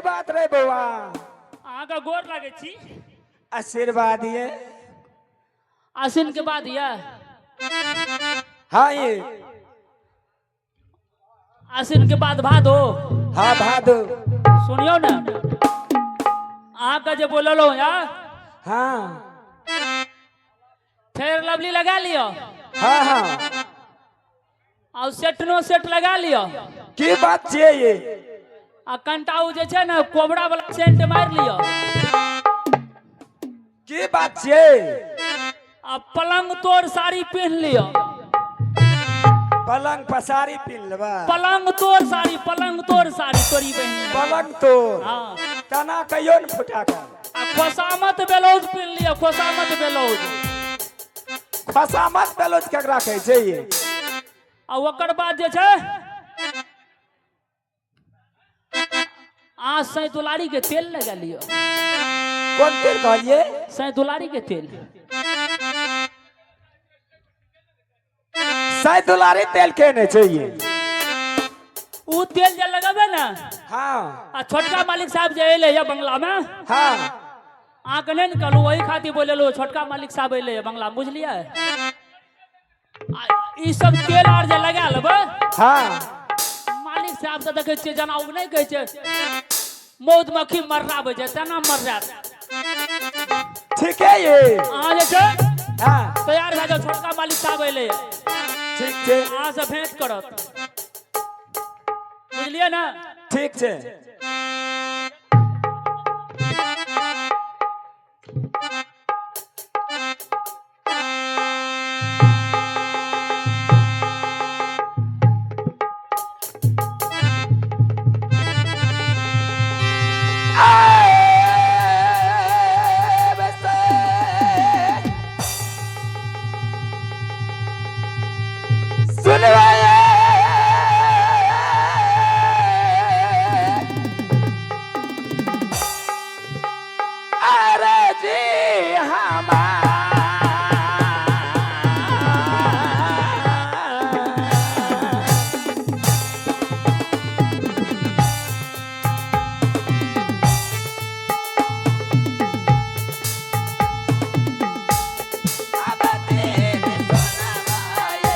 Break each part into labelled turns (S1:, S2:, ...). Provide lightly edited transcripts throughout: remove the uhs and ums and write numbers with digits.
S1: बात रे बौआ?
S2: अहाँके गोर लागै छी।
S1: आशीर्वाद ये।
S2: आसिन के बाद ये।
S1: हाँ ये।
S2: आसिन के बाद भादो।
S1: हाँ भादो।
S2: सुनियो ने, अहाँके जे बोललो या।
S1: हाँ।
S2: फेर लवली लगा लियो।
S1: हाँ हाँ।
S2: और सेट नो सेट लगा लियो।
S1: की बात छियै ये?
S2: आ कंटा उ जे छै ने कोबरा वाला सेंट मारि लियो।
S1: की बात छियै?
S2: आ पलंग तोड़ साड़ी पहिन लियो।
S1: पलंग पसारी पीन लेबै?
S2: पलंग तोड़ साड़ी, पलंग तोड़ साड़ी तोरी बहिन।
S1: पलंग तोड़?
S2: हाँ।
S1: तना कहियो ने फुटा कर।
S2: आ खोसामत ब्लाउज पहिन लियो, खोसामत ब्लाउज।
S1: खसामत बेलोज केकरा कहै छै ये?
S2: आ ओकर बाद जे छै अहाँ सैतुलारी के तेल लगा लियो।
S1: कोन तेल कहलिए?
S2: सैतुलारी के तेल।
S1: सैतुलारी तेल के ने छै ये?
S2: उ तेल जे लगेबै ने।
S1: हाँ।
S2: आ छोटका मालिक साहब जे अयलै ये बंगला में।
S1: हाँ।
S2: अहाँके नहि ने कहलहुँ, ओहि खातिर बोलेलहुँ। छोटका मालिक साहब अयलै ये बंगला में, बुझलियै? आ ई सब तेल आर जे लगा लेबै।
S1: हाँ।
S2: मालिक साहब के देखै छियै जेना ओ नहि कहै छै मधुमक्खी मर्राबै छै तेना मर्रात।
S1: ठीके ये।
S2: अहाँ जे छै
S1: हाँ।
S2: तैयार भए जाउ, छोटका मालिक साहब अयलै।
S1: ठीक छै।
S2: अहाँ से भेंट करत, बुझलियै ने?
S1: ठीक छै। सुनवाए अरे जी हमार। अब तेरे सुनवाए।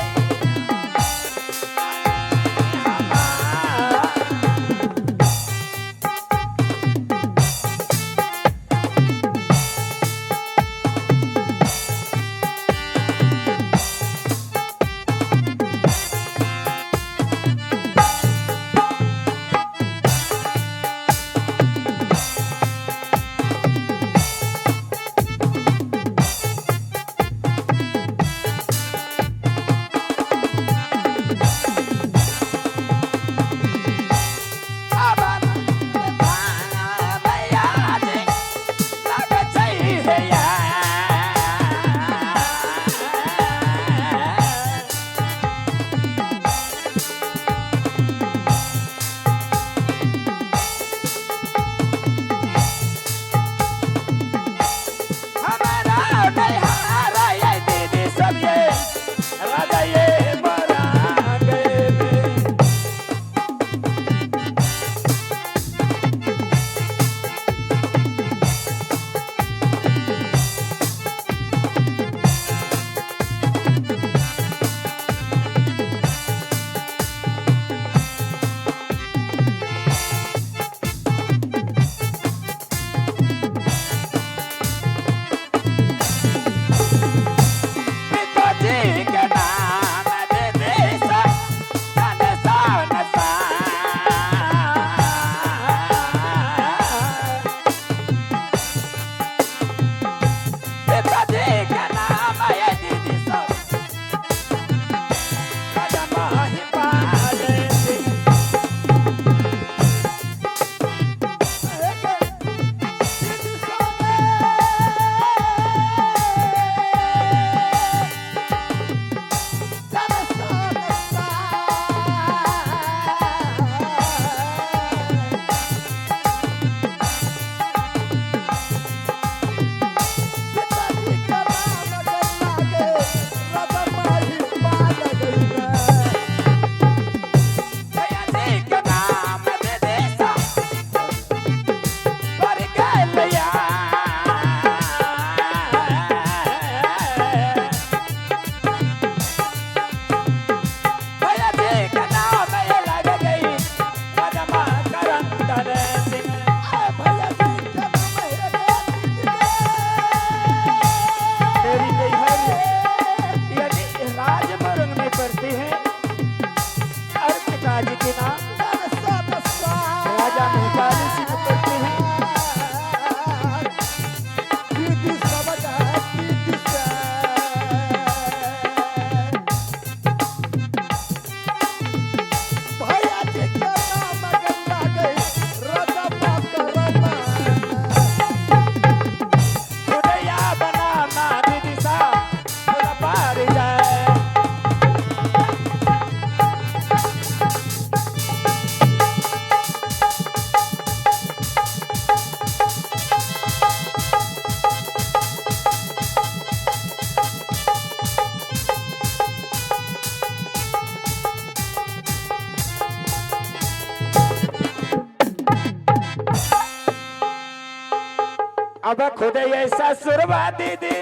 S1: अब खुद ये ससुरबा दीदी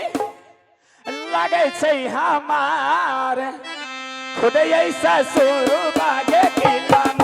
S1: लगे छै हमार, खुद ये ससुरबा गे किला।